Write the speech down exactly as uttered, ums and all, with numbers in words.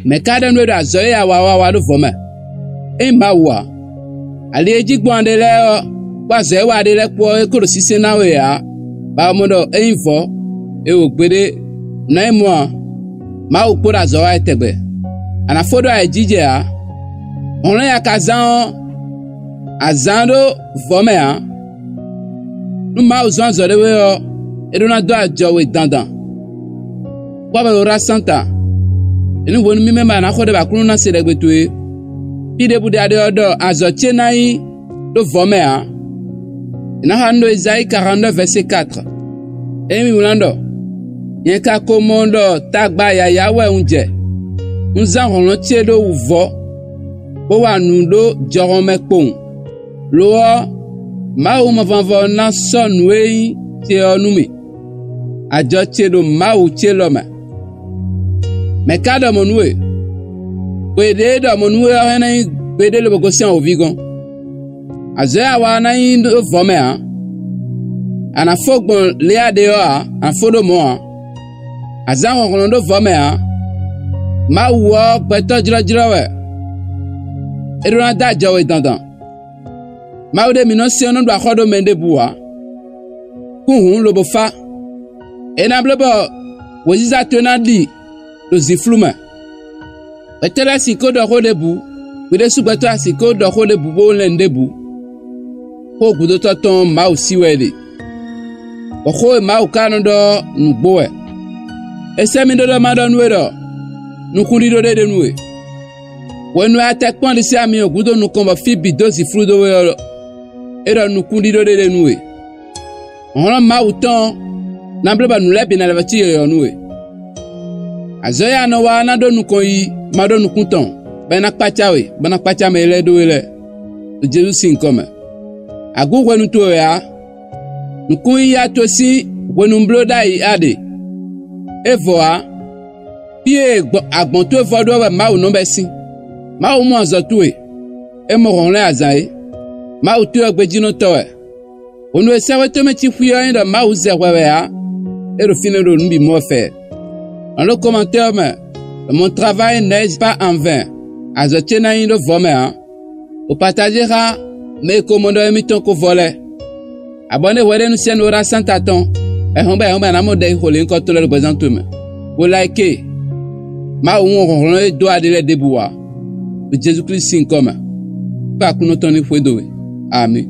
Mɛ̌ ka ɖɔ nú we ɖɔ azɔ̌ e a wa ɔ́, a wa ɖó vɔ̌ mɛ? É nyí Mawu ǎ. Ali e jí gbɔn a ɖe lɛ́ɛ ɔ́, kpó azɔ̌ e wa a ɖe lɛ́ɛ kpó ɔ́, é ko ɖo sínsɛ́n ná we ǎ, bɔ a mɔ ɖɔ é nyí vɔ̌; é wo gbeɖé, nǔ ná nyí mɔ̌ ǎ. Mawu kpo ɖo azɔ̌ wa wɛ tɛgbɛ. A nǎ fó ɖó ayǐjijɛ ǎ. Hlɔ̌nlɛ́n e a ka zán ɔ́, a zǎn ɖó vɔ̌ mɛ ǎ. Nú Mawu zɔ́n azɔ̌ ɖé we ɔ́, é ɖó ná dó ajɔ we dandan. Kpɔ́ bɔ Lora Santa, é ní hwenu mímɛ́ ma ná xo ɖɛ bɔ Aklúnɔ ná se ɖɛgbe towe. Fí ɖěbǔ ɖé a ɖe ɔ́ ɖɔ azɔ̌ ce ná nyí ɖó vɔ̌ mɛ ǎ. È nǎ xa nú ɖo Ezayíi karannɔ vɛ̌si katr. Ényí mi wlán ɖɔ: "Nyɛ ka ko mɔ ɖɔ tagba yǎyá wɛ un jɛ; un zán hlɔ̌nhlɔ́n ce ɖó wǔvɔ́, bó wa nǔ ɖó jɔhɔn mɛ kpowun; lo ɔ́, Mawu mavɔmavɔ ɔ́ ná sɔ́ nǔ e nyí ce ɔ́ nú mì. Ajɔ ce ɖo Mawu ce lɔ mɛ." Mɛ̌ ka ɖɔ mɔ̌ nú we? Xwe ɖě e ɖɔ mɔ̌ nú we ɔ́ hɛn ná nyí gbeɖé lobo gosín awǒvi gɔ́n. Azɔ̌ e a wa ɔ́ ná nyí ɖó vɔ̌ mɛ ǎ. A nǎ fó gbɔn lě e a ɖe ɔ́ ǎ; a nǎ fó ɖó mɔ̌ ǎ. A zǎn hlɔ̌nhlɔ́n ɖó vɔ̌ mɛ ǎ. Mawu ɔ́, gbɛtɔ́ jlɔ́jlɔ́ wɛ; é ɖó ná dó ajɔ we dandan. Mawu ɖe mǐ nɔ sɛn ɔ́ nɔ ɖo axɔ́ ɖó mɛ ɖěbǔ ǎ. Kún hǔn lobo fá. É ná bló bɔ wěziza towe ná ɖi ɖo zǐnflú mɛ. Gbɛtɔ́ lɛ́ɛ sixú ɖɔ xó ɖěbǔ; hwi ɖésú gbɛtɔ́ a sixú ɖɔ xó ɖěbǔ bó lɛ́n nǔ ɖěbǔ. Xó gǔdotɔ́ tɔn ɔ́, Mawu sí wɛ é ɖe, bɔ xó e Mawu ka nɔ ɖɔ ɔ́, nǔgbó wɛ. É sɛ́ mì ɖó ɖɔ ma ɖɔ nú we ɖɔ nukúnɖíɖó ɖé ɖe nú we. Hwenu e a tɛ kpɔ́n ɖisí ami ɔ́ gúdo nukɔn bɔ fí bǐ dó zǐnflú dó we ɔ́, é ɖɔ nukúnɖíɖó ɖé ɖe nú we. Hlɔ̌nhlɔ́n Mawu tɔn ɔ́ ná bló bɔ nǔ lɛ́ɛ bǐ ná lɛ́ vɔ́ cí yɔ̌yɔ́ nú we. Azɔ̌ e a nɔ wa ɔ́ ná ɖó nukɔn yiyi, ma ɖó nukún tɔn, bɔ é ná kpácá we, bó ná kpácá mɛ e lɛ́ ɖó we lɛ́ɛ, ɖo Jezu sín nyǐkɔ mɛ. A gǔ hwenu towe wɛ ǎ; nǔkún-yíyá towe sín hwenubló ɖ'ayǐ a ɖe. É vɔ ǎ; fí e gbɔn agbɔ̌n towe vɔ ɖó ɔ́ wɛ Mawu nɔ bɛ́ sín. Mawu mɔ azɔ̌ towe; é mɔ hlɔ̌nhlɔ́n e a zǎn é. Mawu towe ɔ́ gbejínɔtɔ́ wɛ. Hwenu e sɛ́xwé towe mɛ cí xwí ɔ́ nyí ɖɔ Mawu zɛ hwɛ wɛ ǎ; é ɖo fínɛ́ ɖo nǔ bǐ mɔ wɛ fɛ. Nɔ ɖó kɔmantɛ́ ɔ́ mɛ ɖɔ: "Mon travail n'est pas en vain." Azɔ̌ ce ná nyí ɖó vɔ̌ mɛ ǎ. Bó patajé xá mɛ e ko mɔ ɖɔ émítɔn ko vɔ lɛ́ɛ. Abɔ̌ ɖé hwɛɖénu sɛ́n Lora Santa tɔn, bɔ è hɔn bɔ è hɔn bɔ è nǎ mɔ ɖɛ e xo lě nyǐkɔ tɔn lɛ́ɛ ɖo gbɛzán towe mɛ, bó like. Mawu wɔn hlɔ̌nhlɔ́n e dó aɖe lɛ́ɛ ɖěbǔ ǎ, ɖo Jezu Klísu sín nyǐkɔ mɛ. Kpé Aklúnɔ tɔn ní xwedó we. Amǐ.